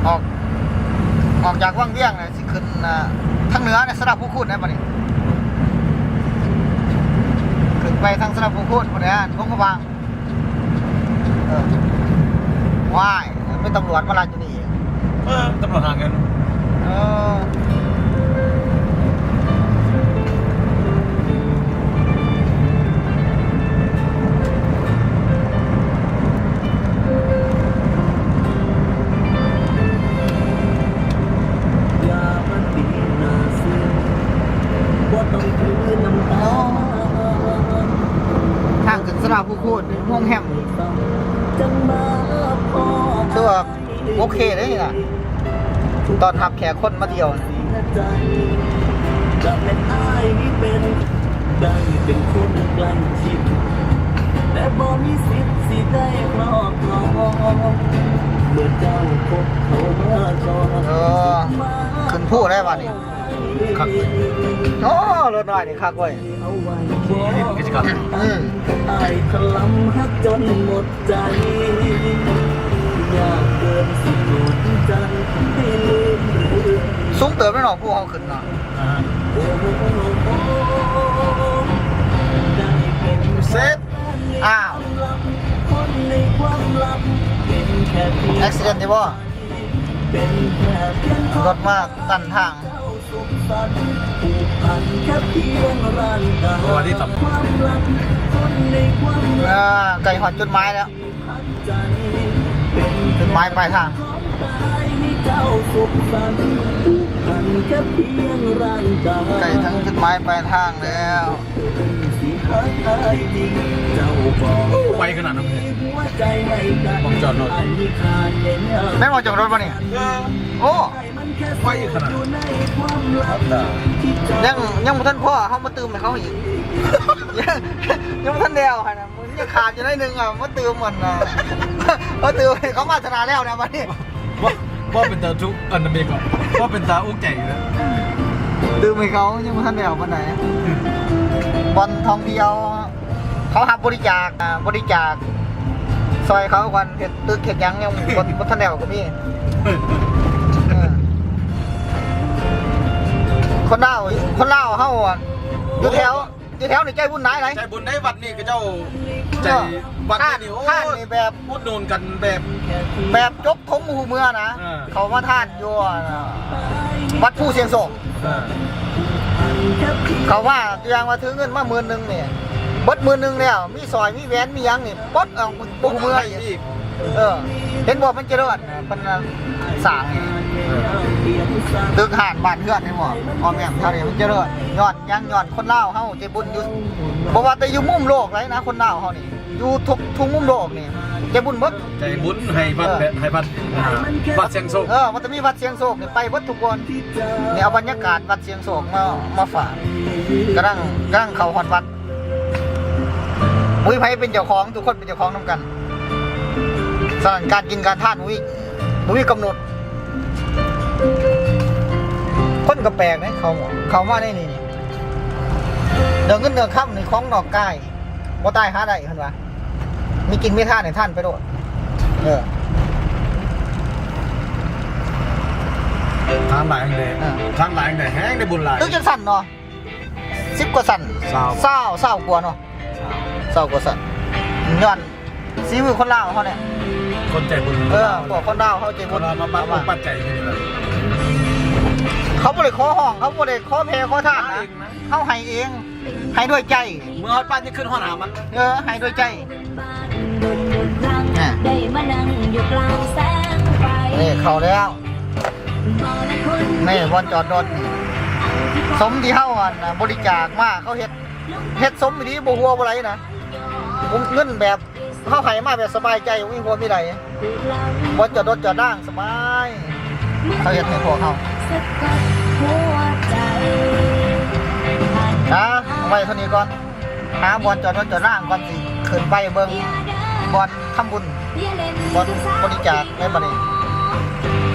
ອອກ ອອກຈາກວັງວຽງນະ ຊິຂຶ້ນ ອ່າ ທາງເໜືອນະ ສະດາພູຄູນນະ ບັດນີ້ ຂຶ້ນໄປທາງສະດາພູຄູນພຸ້ນແຫຼະ ຫຼວງພະບາງ. ເອີ ວ້າຍ ມີຕຳຫຼວດມາລັດຢູ່ນີ້ອີກ. ເອີ ຕຳຫຼວດຫາເງິນ. ເອີ. ທາງຂຶ້ນສະດາພູໂຄນ ໂຮງແຮມ ຖືວ່າ ໂອເຄເດ້ນີ້ນະ ຕ້ອນຮັບແຂກຄົນມາທ່ຽວ. ເອີ ຂຶ້ນພູໄດ້ບາດນີ້. ຄັກເວີຍ. ໂອ້ ລົດນ້ອຍນີ້ຄັກເວີຍ. ອືມ ສູງເຕີບເດ້ເນາະ ພູເຮົາຂຶ້ນເນາະ. ເສັດ ອ້າວ ແອັກຊິເດັນຕິບໍ່? ລົດມາຕັນທາງ. ອ່າ ໃກ້ຮອດຈຸດໝາຍແລ້ວ ຈຸດໝາຍປາຍທາງ ໃກ້ເຖິງຈຸດໝາຍປາຍທາງແລ້ວ. ໄວຂະໜາດນັ້ນເລີຍ ໝ່ອງຈອດລົດ. ແມ່ນໝ່ອງຈອດລົດບໍ່ນີ້? ເອີ ໂອ້ ໄວຂະໜາດ ຍັງ ຍັງບໍ່ທັນພໍ ເຮົາມາຕື່ມໃຫ້ເຂົາອີກ ຍັງ ຍັງບໍ່ທັນແລ້ວຫັ້ນນະ ມັນຍັງຂາດຢູ່ໜ້ອຍໜຶ່ງອະ ມາຕື່ມມັນນະ ມາຕື່ມໃຫ້ເຂົາມາທະນາແລ້ວນະບັດນີ້. ບໍ່ ບໍ່ເປັນຕາທຸກ ອັນນັ້ນເອງກໍບໍ່ເປັນຕາອຸກໃຈຢູ່ນະ ຕື່ມໃຫ້ເຂົາ ຍັງບໍ່ທັນແລ້ວປານໃດ ບ່ອນທ່ອງທ່ຽວ. ເຂົາຮັບບໍລິຈາກ ອ່າ ບໍລິຈາກຊ່ອຍເຂົາກ່ອນ ເຮັດຕຶກເຮັດຫຍັງ ຍັງບໍ່ ບໍ່ທັນແລ້ວກໍມີ. ເອີ ຄົນລາວ ຄົນລາວເຮົາ ຢູ່ແຖວ ຢູ່ແຖວນີ້ໃຈບຸນຫຼາຍໃດ໋. ໃຈບຸນໃດ໋ ວັດນີ້ເຂົາເຈົ້າໃຈ ວັດນີ້ ໂອ້ ທານນີ້ແບບອຸດໜູນກັນແບບ ແບບຈົກຖົງຫູເມືອນະ. ເອີ ເຂົາມາທານຢູ່ ອ່າ ວັດພູຊຽງໂສກ. ເອີ ເຂົາວ່າ ຕົວຢ່າງວ່າຖືເງິນມາໝື່ນໜຶ່ງນີ້ ເບິດໝື່ນໜຶ່ງແລ້ວ ມີສ້ອຍມີແຫວນມີຫຍັງນີ້ ປົດອອກບໍ່ຮູ້ເມືອອີກ. ເອີ ເຫັນບໍ່ ມັນຈະເລີນ ເພິ່ນສ້າງນີ້ ເອີ ຕຶກຮ້ານບ້ານເຮືອນ ເຫັນບໍ່ ພໍ່ແມ່ແຖວນີ້ມັນຈະເລີນ ຍ້ອນຫຍັງ? ຍ້ອນຄົນລາວເຮົາໃຈບຸນຢູ່ ບໍ່ວ່າແຕ່ຢູ່ມຸມໂລກໃດນະ ຄົນລາວເຮົານີ້ ຢູ່ທຸກ ທຸກມຸມໂລກນີ້ໃຈບຸນເບິດ. ໃຈບຸນໃຫ້ວັດ ເອີ ແບບ ໃຫ້ວັດ ອ່າ ວັດຊຽງໂສກ. ເອີ ມັນຈະມີວັດຊຽງໂສກນີ້ໄປເບິດທຸກບ່ອນ. ນີ້ເອົາບັນຍາກາດວັດຊຽງໂສກມາ ມາຝາກ. ກຳລັງ ກຳລັງເຂົ້າຮອດວັດ. ບໍ່ມີໃຜເປັນເຈົ້າຂອງ ທຸກຄົນເປັນເຈົ້າຂອງນຳກັນ. ສະນັ້ນການກິນການທານບໍ່ມີ ບໍ່ມີກຳນົດ. ຄົນກໍແປກເດ້ ເຂົ້າ ເຂົ້າມາໃນນີ້ນີ້ ເລື່ອງເງິນເລື່ອງຄຳນີ້ຂອງນອກກາຍ ບໍ່ຕາຍຫາໄດ້ເພິ່ນວ່າ. ມີກິນມີທານໃຫ້ທານໄປໂລດ. ເອີ ທານຫຼາຍແຮງເດ້. ເອີ ທານຫຼາຍແຮງເດ້ ແຮງໄດ້ບຸນຫຼາຍ. ຕຶກຈັກຊັ້ນເນາະ ສິບກວ່າຊັ້ນ ຊາວ ຊາວ ຊາວກວ່າເນາະ ຊາວ ຊາວກວ່າຊັ້ນ. ຍ້ອນສີມືຄົນລາວເຮົານີ້ ຄົນໃຈບຸນ. ເອີ ພວກຄົນລາວເຮົາໃຈບຸນ ມາປັດປັດໄປໃຈຢູ່ນີ້ລະ. ເຂົາບໍ່ໄດ້ຂໍຮ້ອງ ເຂົາບໍ່ໄດ້ຂໍແຜ່ຂໍທານນະ ເຮົາໃຫ້ເອງ ໃຫ້ດ້ວຍໃຈ. ເມື່ອຮອດບ້ານຍັງຂຶ້ນຮອດຫາມັນ. ເອີ ໃຫ້ດ້ວຍໃຈ. ນີ້ ເຂົ້າແລ້ວ ນີ້ບ່ອນຈອດລົດ ສົມທີ່ເຮົາ ອັນ ບໍລິຈາກມາ ເຂົາເຮັດ ເຮັດສົມອີ່ຫຼີ ບໍ່ຮົ່ວບໍ່ໄຫຼນະ. ເງິນແບບ ເຮົາໃຫ້ມາແບບສະບາຍໃຈ ບໍ່ມີຮົ່ວມີໄຫຼ. ບ່ອນຈອດລົດຈອດລາງສະບາຍ ເຂົາເຮັດໃຫ້ພວກເຮົາ. ອ່າ ເອົາໄວ້ເທົ່ານີ້ກ່ອນ ຫາບ່ອນຈອດລົດຈອດລາງກ່ອນ ຊິຂຶ້ນໄປເບິ່ງບ່ອນທຳບຸນ ບ່ອນບໍລິຈາກໃນບັດນີ້ນະ.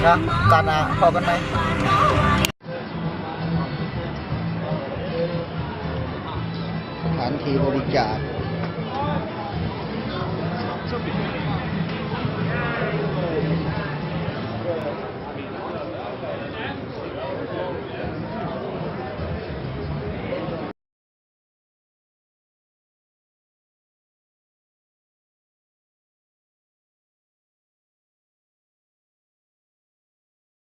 ໂອກາດໜ້າພໍ້ກັນໃໝ່. ສະຖານທີ່ບໍລິຈາກ